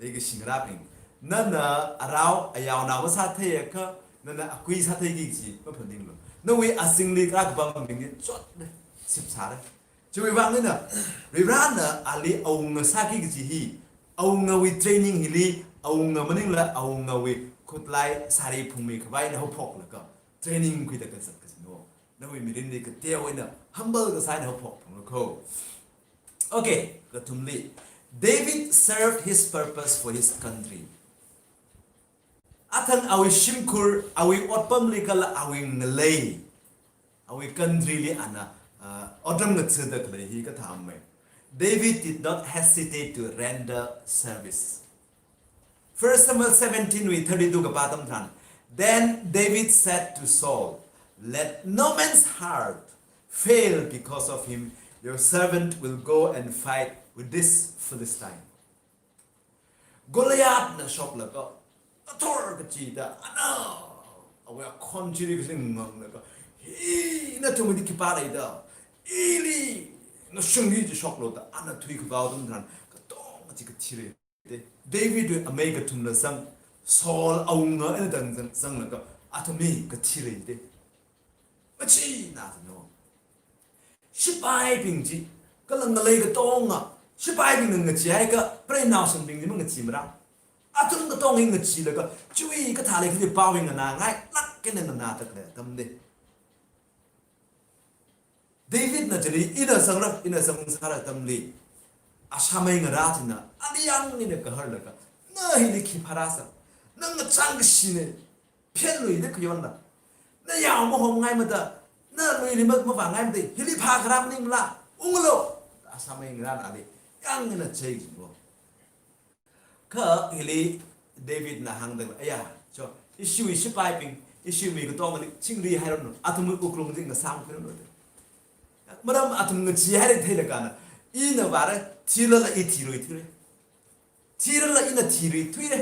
Leikashi ngarābing, nana arao ayaonao masātheiakha, nana akui sātheiki kaji maphaninglu. Nawui azingli kharā kapambing chotna sipsāra. Chiwui vang eina, Varivarana ali awunga sāki kaji hi, awungawui training hili, awunga maningla awungawui khutlai sari phungmi khavai eina haophoklaga training khuida kazat kazatna. Nawui mirinli kateowa eina humble kasā eina haophok phunglu ko. Okay, kathumli, David served his purpose for his country. Athang awui shimkhur, awui otpamli kala awui ngalei, awui country li ana, uh, otram ngathada khalei hi kathāmei. David did not hesitate to render service. First Samuel seventeen wui thirty-two kapā atam tharan, then David said to Saul, "Let no man's heart fail because of him. Your servant will go and fight with this Philistine." Goliathna shoklaga, athor kachida, ana, awui akhon chili kachili nganglaga, "Hi, nathumli khipā leida, ili ngashungki," chi shoklu da, ana thuikhavao atam tharan, katonga chi kathira. David wui amei kathumla zang, Saul awunga eina tang zang, zanglaga, athumli kathira. Machina no. Shipaibing chi, kala ngalei katonga, shipaibingna ngachee haiakha, preinao shangbing chi mangacheemara. Athum katonga ngacheelaga, chiwui kathā leikhala pao hi nganāngailāk eina nganāda khalei atamna. Davidna chili, ina zangra, ina zangsāra atamli, ashāmei ngarā china ali yāng eina kaharlaga, "Na hili khipā rāsa, na ngachang kashina, phenluida khayonla. Na yao mahomngaimada, na luili ma-, mavāngaimada, hili phākharā maningla, unglu." Ashāmei ngarāna ali yāng eina chei jinglo. Kha hili Davidna hāngda, "Aya, cho, ishiwui shipaibing, ishiwui mi katongali chingri hairanu, athumwui wuklung chi ngasāmkhuiranu." Maram athum ngachee haira theilaga na, ina vāra, thilala i thirui thuira. Thilala ina thirui thuira.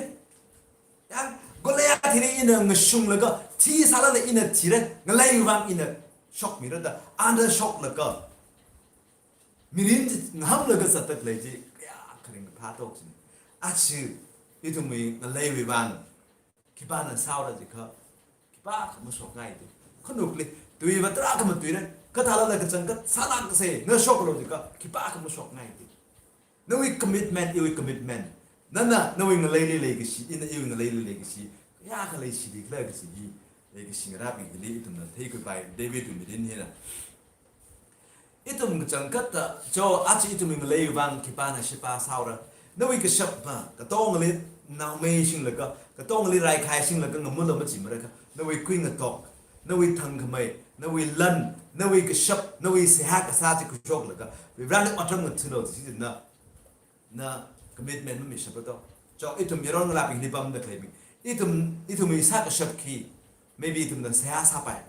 Ya, Goliath hili ina ngashunglaga, thisālala ina thira, ngalei vang ina shokmira da, ana shoklaga mirin chi ngahamlaga zatda khalei chi, kayākha ringkaphā tok china. Achi, ithumwui ngaleiwui vang khipāna sāura jiakha, khipākha mashokngaida. Khanukli, tui va tarākha matuira, kathālala kachangkhat sālāksa, na shoklu jiakha, khipākha mashokngaida. Nawui commitment, iwui commitment. Nana, nawui ngaleili leikashi, ina iwui ngaleili leikashi, kayākha leishili khala kachi hi, leikashi ngarābing hili ithumna theikhuipai, Davidwui mirin hina. Ithum kachangkhatta, cho, achi ithumwui ngalei vang khipāna shipā sāura. Nawui kashap ma, katongali naomei shinglaga, katongali raikhai shinglaga ngamula machimarakha, nawui kuingatok, nawui thangkhamei, nawui lan, nawui kashap, nawui seihā kasā chi khuishoklaga, Varivarali otram ngathalu china, na commitment mamishaprato. Cho, ithum yaron ngalābing hili pamda khaleibing. Ithum, ithumwui sākashap khi, maybe ithumna seihā sāpai.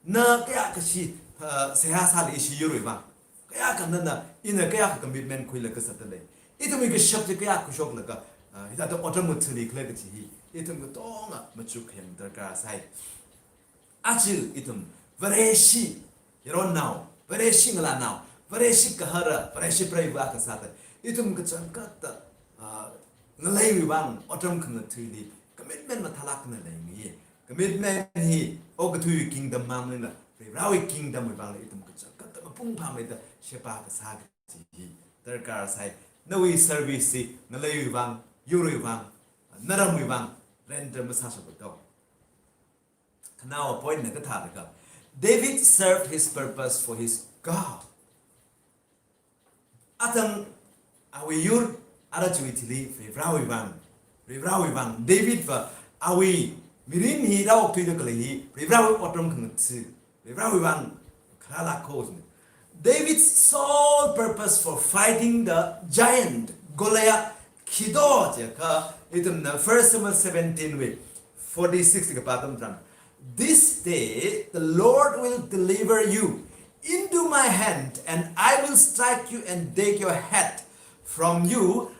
Na kayākha shi, uh, seihā sāli ishi yurwui vang. Kayākha nana, ina kayākha commitment khuilaga zatda lei. Ithumwui kashap chi kayākha khuishoklaga, uh, hithāda otram ngathali khala kachi hi, ithum katonga machuk khayang darkar sai. Achi ithum, Vareshi yaronnao, Vareshi ngalānao, Vareshi gahara, Vareshi preiva kasāda, ithum kachangkhatta, ah, ngaleiwui vang otram khangathaili commitment mathālāk eina leingai. Commitment hi okathuiwui kingdom mang maningla, Varivarawui kingdomwui vangla ithum kachangkhatta mapung phāmeida shipā kasā kachi hi darkar sai. Nawui service chi ngaleiwui vang, yurwui vang, naramwui vang render masāshaprato. Khanaowa point na kathālaga, David served his purpose for his God. Athang awui yur, ara chiwui thili, Varivarawui vang, Varivarawui vang, David va awui mirin hi rāokthuida khalei hi, Varivarawui otram khangatha, Varivarawui vang kharālāk haowa. David's sole purpose for fighting the giant Goliath khito jiakha, ithumna First Samuel seventeen wui forty-six kapā atam tharan, "This day the Lord will deliver you into my hand, and I will strike you and take your head from you.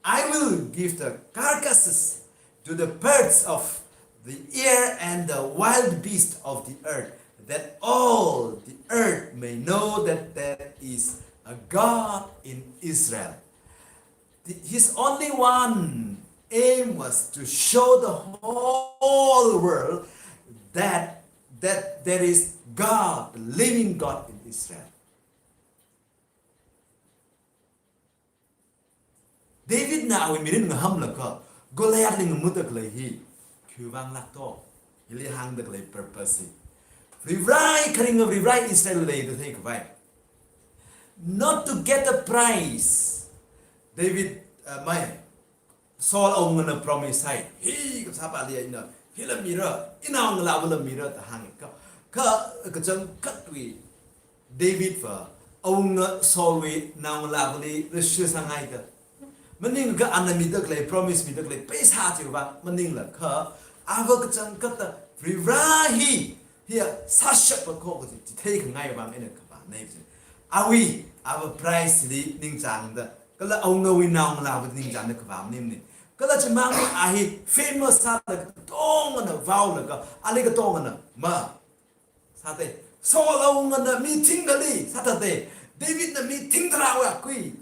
I will give the carcasses to the birds of the air and the wild beasts of the earth, that all the earth may know that there is a God in Israel." The, his only one aim was to show the whole world that, that there is God, the living God in Israel. Davidna awui mirin ngahamlaga, Goliathli ngamuda khalei hi, Khiwui vang lāk to? Hili hāngda khalei purpose hi, Varivarā, kharinga Varivarā Israelli da theikhavai. Not to get a prize. David, uh, mai, Saul awungana promise sāi. Hi kasāpāli ina hila mira, inao ngalāvali mira da hānga. Kha, kha kachangkhatwui Davidva awunga Saulwui naongalāvali rishir sāngaida. Maningakha ana mida khalei, promise mida khalei pheisā chiwui vang maningakha, ava kachangkhatta Varivarā hi, hiya sāshapa kho kaji chitheikhangai vang eina kavānei chi. Awui, ava prize li ningchāngda, kala awungawui naongalāva ningchāngda kavā maningmana. Kala chimang a hi famous sālaga katongana vaolaga, ali katongana ma sātei. Saul awungana mi thingkhali sāthatei. Davidna mi thingtharāwui akui.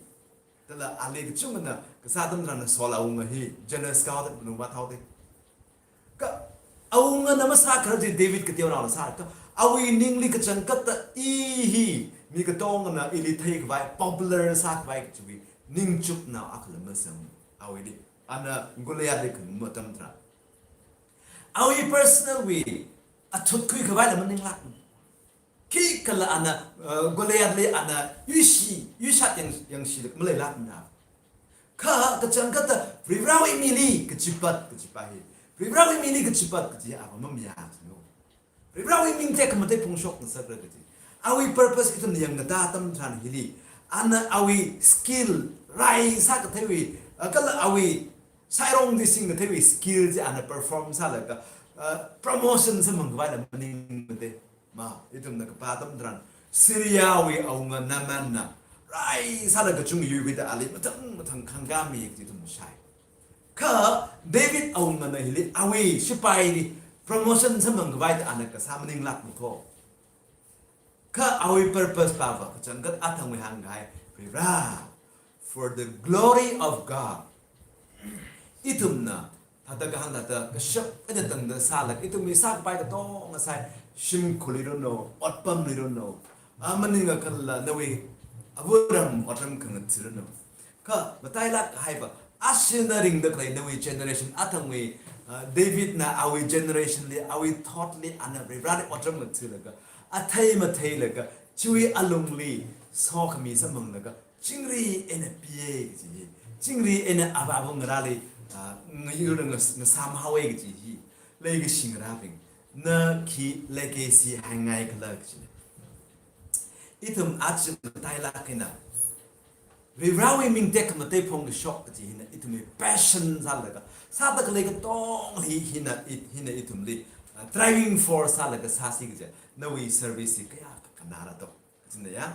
Thālala ali kachungana kasā atam tharan Saul awunga hi jealous kahaoda maningva thaotei. Kha awungana masākharar chi David kateonaola sāra. Kha awui ningli kachangkhatta i hi mi katongana ili theikhavai, popular sākhavai kachiwui ningchuknao akhala masāmana. Awuili, ana Goliathli khangamu atam tharan, awui personal wui athut khuikhavaila maninglākmana. Khikhala ana, uh, Goliathli ana yuishi, yuishat yang, yangshilaga maleilākmana. Kha kachangkhatta Varivarāwui mili kachipat kajipa hi, Varivarāwui mili kachipat kaji hi ava mamayā chino. Varivarāwui ming tekhamatei phongshok ngasakra kaji. Awui purpose ithumna yangkatā atam tharan hili, ana awui skill, rai sākatheiwui, uh, kala awui sairong di singkatheiwui skill chi ana perform sālaga, uh, promotion samphangkhavaila maningmatei. Ma, ithumna kapā atam tharan, Syriawui awunga Naamanna rai sālaga kachung yuikhuida ali mathang mathang khangkāmi kaji ithum shāi. Kha David awungana hili awui shipaili promotion samphangkhavaida ana kasā maninglākmana kho. Kha awui purpose pāva kachangkhat athangwui hāngkahai, Varivarā, for the glory of God. Ithumna thāda kahāng thāda kashap eina tangda sālaga, ithumwui sākapai katonga sai, shimkhurli ranu, otpamli ranu, a maningakhala nawui avāram otram khangatha ranu. Kha matailāk kahaiva, ashina ringda khalei nawui generation athangwui, uh, Davidna awui generation li, awui thotli, ana Varivarāli otram ngathalaga, athei matheilaga, chiwui alungli sokhami samphanglaga, chingri eina piya kaji hi, chingri eina avāva ngarāli, ah, ngayurda ngas-, ngasāmhaowa kaji hi, leikashi ngarābing, na khi legacy haingaikhala kajina. Ithum aja matailāk eina Varivarāwui ming tekhamatei phongkashok kaji hina ithumwui passion sālaga, sāda khalei katonga hi, hina, i-, hina ithumli, ah, driving force sālaga sāsi kaja, nawui service hi kayākha kannara to. Kajina ya.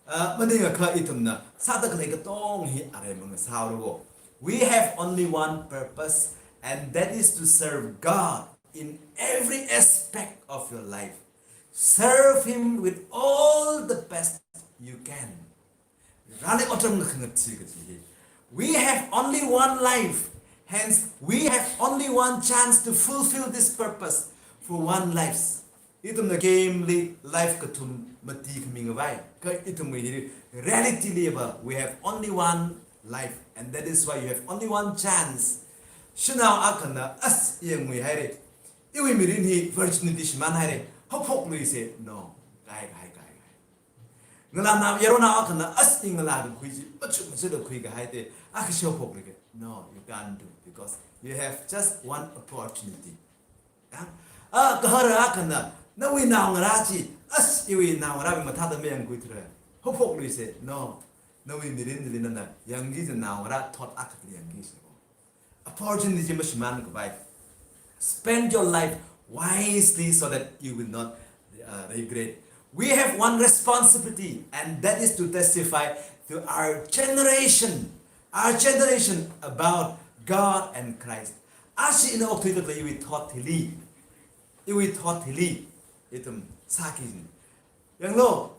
Ah, maningakha ithumna sāda khalei katonga hi aremang sāhaora. We have only one purpose, and that is to serve God in every aspect of your life. Serve Him with all the best you can. Rāli otram khangatha kaji hi. We have only one life, hence we have only one chance to fulfill this purpose for one life. Ithumna game li life kathum mati khami ngavai. Kha ithumwui hi reality li va, we have only one life, and that is why you have only one chance. Shanao akhana as yangwui haira. Iwui mirin hi virginity shimān haira. Haophokluisa, no. Kai, kai, kai, kai. Ngalānao, yaronao akhana as i ngalā kakhui chi, machuk machukda khuikahai te, akha haophokluika. No, you can't do, because you have just one opportunity. Ya? Ah, gahara akhana, nawui naongarā chi, as iwui naongarāwui mathāda mayangkhuithura. Haophokluisa, no. Nawui mirinli nana yangki kaji naongarā thot akhali yangkisa. Opportunity mashimān khavai. Spend your life wisely so that you will not, uh, regret. We have one responsibility, and that is to testify to our generation, our generation about God and Christ. Ashi ina okthuida khalei iwui thot hili, iwui thot hili, ithum sāki. Yanglu,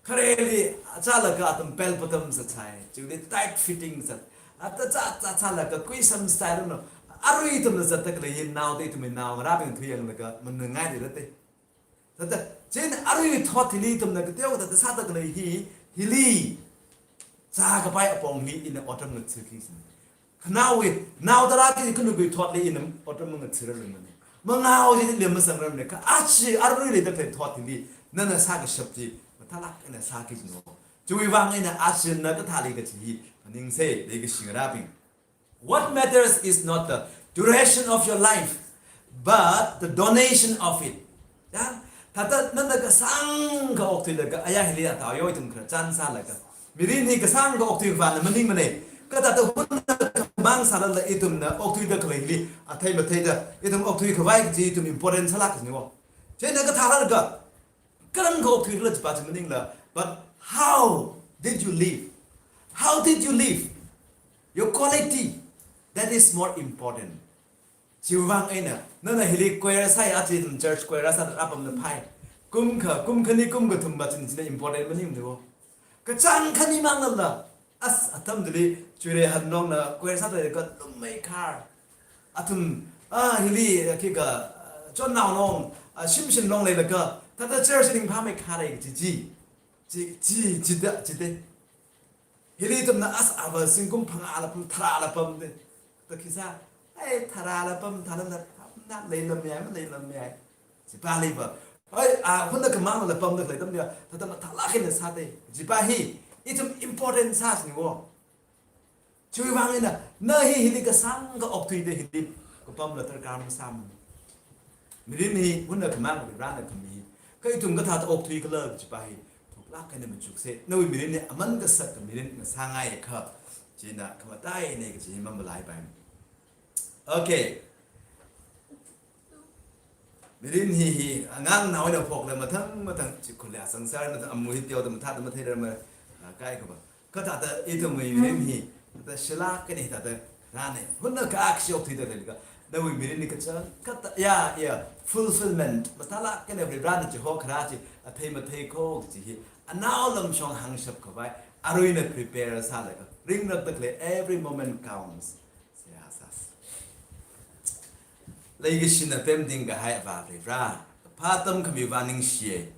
khareli achālaga atam bell bottom zatsai, chiwuili tight fitting zat. Ata cha cha chālaga kuisam style no. Arui ithumna zatda khalei hi naoda ithumwui naongarābing thuiyanglaga mangangailira te. Thāda, chieina arui thot hili ithumna kateokha thāda sāda khalei hi, hili zākapai apong hi ina otram ngathaki sin. Khanaowui, nao tarākha kanuiwui thotli ina otram mangathara lungmane. Mangao chi lem masangrarmane. Kha aja aruiwui leida khalei thot hili, nana sākashap chi mathālāk eina sāki jino. Chiwui vang eina aja na kathāli kachi hi phaningse, leikashi ngarābing. What matters is not the duration of your life, but the donation of it. Ya, thāda nana kasāngkha okthuilaga, aya hili ya tao yo ithum khararchan sālaga, mirin hi kasāngkha okthui khavāna maningmane. Kha thāda hunna khamang sālala ithumna okthuida khalei hili, athei matheida ithum okthui khavai kachi ithum important sālāk kajine wo. Chieina kathālāka, kalang kha okthuila chipa chi maningla. But how did you live? How did you live? Your quality, that is more important. Chiwui vang eina, nana hili choir sāi, aja ithum church choir sāda apamna phāi. Kum kha, kum khani, kum kathum machina important maningmane wo. Kachāng khani manglala, as atam chili, Chuirei Hanlongna choir sāda kha lumei khar. Athum, ah, hili, ah, khikha, ah, Chonnao Long, ah, Shimshin Long leilaga, thāda church ringphāmei khare chi chi. Chi, chi, chida, chida. Hili ithumna as ava zingkum phangāla pam, tharāla pamde. Thāda khisā, ai, tharāla pam, tharāla, na leilamyai, maleilamyai. Chipa leiva. Ai, a, hunna khamangla pamda khalei atamli, thāda mathālāk eina sāde. Chipa hi, ithum important sāsine wo. Chiwui vang eina, na hi hili kasāngkha okthuida hili, kapamla darkar masāmane. Mirin hi, hunna khamang Varena khami. Kha ithum kathāda okthui khala chipa hi, thuklāk eina machukse. Nawui mirin hi aman kasaka mirin ngasāngaiakha, china khamataine kachi hi mamalaipai. Okay. Mirin hi hi, angangnao eina phokla mathang mathang, chi khulya sangsar mathang, amu hi teoda mathāda matheirarmara, ah, kaikhava. Kha thāda ithumwui mirin hi, thāda shilāk eina thāda rāne. Hunna kha akshi okthuida leilakha, nawui mirin hi kachāng, kha thā, ya, ya, fulfillment, mathālāk eina Varena chiho kharā chi, athei mathei kho chi hi, anaolam shong hāngshap khavai, aruina prepare sālaga, ringrakda khalei every moment counts. Seihā sāsa. Leikashina pemting kahai Avā Vare, kaphā atam khami vang ningshiye.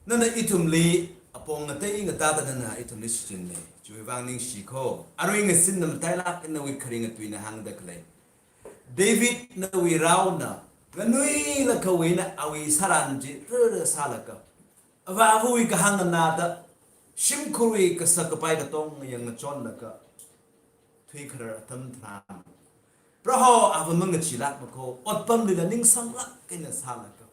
Nana ithumli apong ngatei ngatāda nana ithumli shichinne. Chiwui vang ningshi kho. Arui ngasinna matailāk eina nawui kharing atuina hāngda khalei. David nawui raona, nganuilakha awuina awui sāran chi rara sālaga, avāvawui kahāng nganāda, shimkhurwui kasak kapai katonga yang ngachonlaga, thuikharar atam tharan, Proho ava mangachilākmakho, otpamlila ningsanglāk eina sālaga,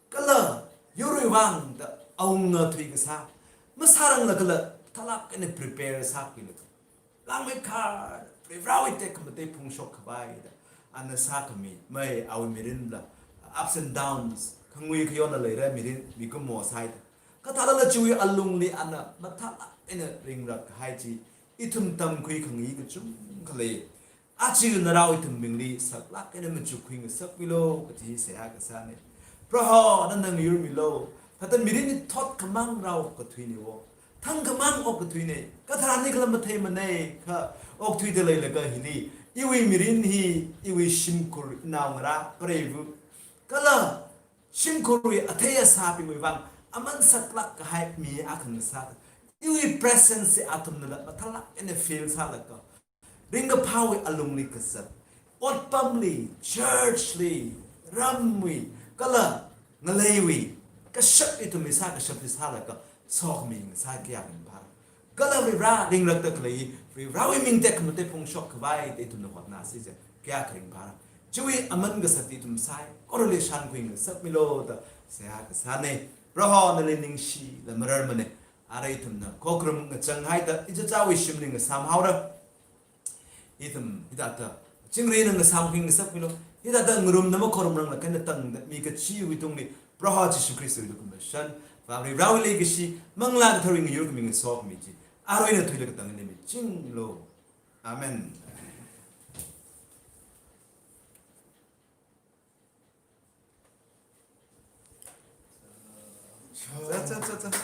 kala yurwui vang da awunga thuikasā masārangla kala thālāk eina prepare sākhuilaga, langmeikharda Varivarāwui tekhamatei phungshok khavai da ana sākhami, mai awui mirinla ups and downs, khangui khayonna leira mirin, mikumo sāi da. Kha thālala chiwui alungli ana mathālāk eina ringrak kahai chi, ithum tamkhui khangai kachungkha lei. Aja narao ithumbingli saklāk eina machukkhui ngasakmilo kachi seihā kasāne. Proho nana ngayurmilo. Thāda mirin hi thot khamang rao kathuine wo. Thang khamang okkathuine. Kathāni khala matheimane, kha okthuida leilaga hili, iwui mirin hi, iwui shimkhur, naongarā, preiva, kala shimkhurwui athei asābingwui vang aman saklāk kahai mi akha ngasā. Iwui presence hi athumnala mathālāk eina feel sālaga, ringkaphāwui alungli kazat, otpamli, church li, ramwui, kala ngaleiwui kashap, ithumwui sākashap chi sālaga, sokhami ngasā kayākha ringphāra. Kala Varivarā ringrakda khalei, Varivarāwui ming tekhamatei phungshok khavai da ithumna hotnāsi chi kayākha ringphāra. Chiwui aman kasat ithum saikorali shānkhui ngasakmilo da seihā kasāne. Proho nali ningshila mararmane. Ara ithumna khokharum ngachang haida ichichāwui shimli ngasām haora. Ithum hithāda chingri eina ngasāmkhui ngasakmilo. Hithāda ngarumna makhorum rangla kha eina tangda mi kachiwui tungli Proho Jishu Khristawui lukhamashan, Avā Varivarāwui leikashi, Manglā Katharawui ngayurkhami, ngasokhami chi arui eina thuilaga katang eina michinglo. Amen. Cha, cha, cha, cha.